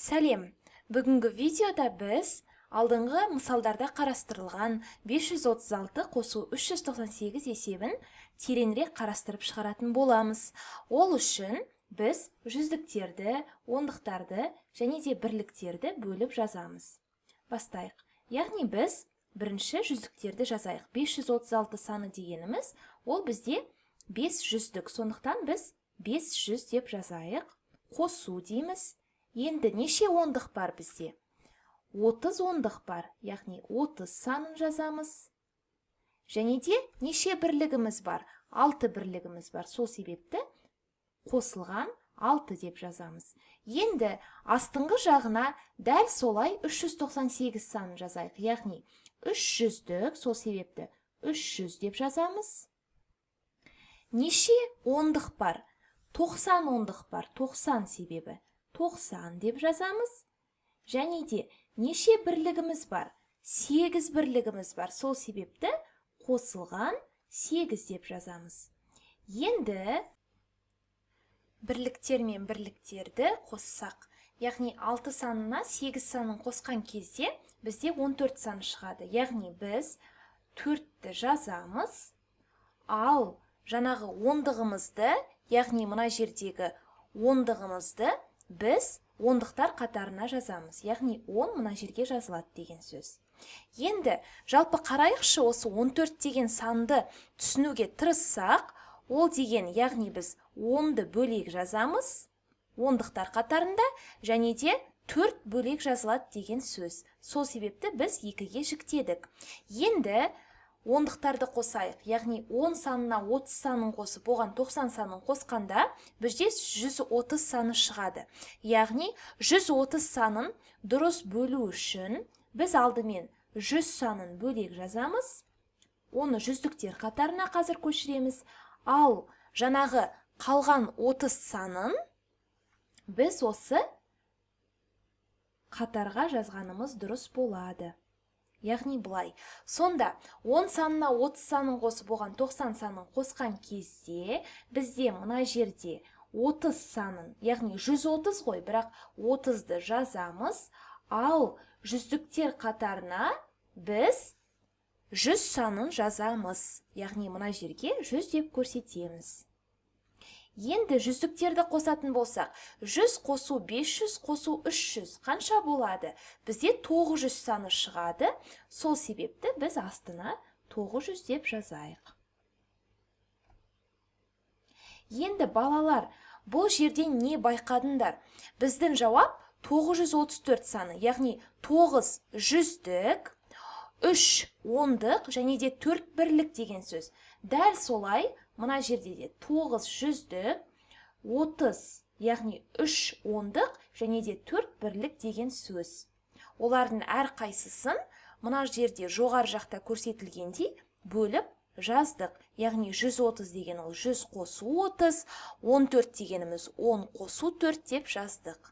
Сәлем! Бүгінгі видеода біз алдыңғы мысалдарда қарастырылған 536 қосу 398 есебін тереңірек қарастырып шығаратын боламыз. Ол үшін біз жүздіктерді, ондықтарды және де бірліктерді бөліп жазамыз. Бастайық. Яғни біз бірінші жүздіктерді жазайық. 536 саны дегеніміз, ол бізде 5 жүздік. Сондықтан біз 500 деп жазайық. Қосу дейміз. Енді неше ондық бар бізде? 30 ондық бар, яғни 30 санын жазамыз. Және де неше бірлігіміз бар? 6 бірлігіміз бар. Сол себепті қосылған 6 деп жазамыз. Енді астыңғы жағына дәл солай 398 санын жазайық. Яғни 300-дік, сол себепті 300 деп жазамыз. Неше ондық бар? 90 ондық бар, 90 себебі 90 деп жазамыз. Және де неше бірлігіміз бар? 8 бірлігіміз бар. Сол себепті қосылған 8 деп жазамыз. Енді бірліктер мен бірліктерді қоссақ, яғни 6 санына 8 санын қосқан кезде бізде 14 саны шығады. Яғни біз 4-ті жазамыз, ал жаңағы ондығымызды, яғни мына жердегі ондығымызды біз ондықтар қатарына жазамыз. Яғни 10 мына жерге жазылады деген сөз. Енді жалпы қарайықшы, осы 14 деген санды түсінуге тырыссақ, ол деген, яғни біз 10-ды бөлек жазамыз ондықтар қатарында, және де 4 бөлек жазылады деген сөз. Сол себепті біз 2-ге жіктедік. Енді ондықтарды қосайық. Яғни 10 санына 30 санын қосып, оған 90 санын қосқанда бізде 130 саны шығады. Яғни 130 санын дұрыс бөлу үшін біз алдымен 100 санын бөлек жазамыз. Оны жүздіктер қатарына қазір көшіреміз. Ал жаңағы қалған 30 санын біз осы қатарға жазғанымыз дұрыс болады. Яғни былай. Сонда 10 санына 30 санын қосып, оған 90 санын қосқан кезде бізде мына жерде 30 санын, яғни 130 ғой, бірақ 30-ды жазамыз, ал жүздіктер қатарына біз 100 санын жазамыз. Яғни мына жерге 100 деп көрсетеміз. Енді жүздіктерді қосатын болсақ, 100 қосу 500 қосу 300 қанша болады? Бізде 900 саны шығады. Сол себепті біз астына 900 деп жазайық. Енді балалар, бұл жерден не байқадыңдар? Біздің жауап 934 саны, яғни 9 жүздік, 3 ондық және де 4 бірлік деген сөз. Дәл солай мына жерде де 9 жүздік, 30, яғни 3 ондық және де 4 бірлік деген сөз. Олардың әрқайсысын мына жерде жоғары жақта көрсетілгендей бөліп жаздық. Яғни 130 деген ол 100 қосу 30, 14 дегеніміз 10 қосу 4 деп жаздық.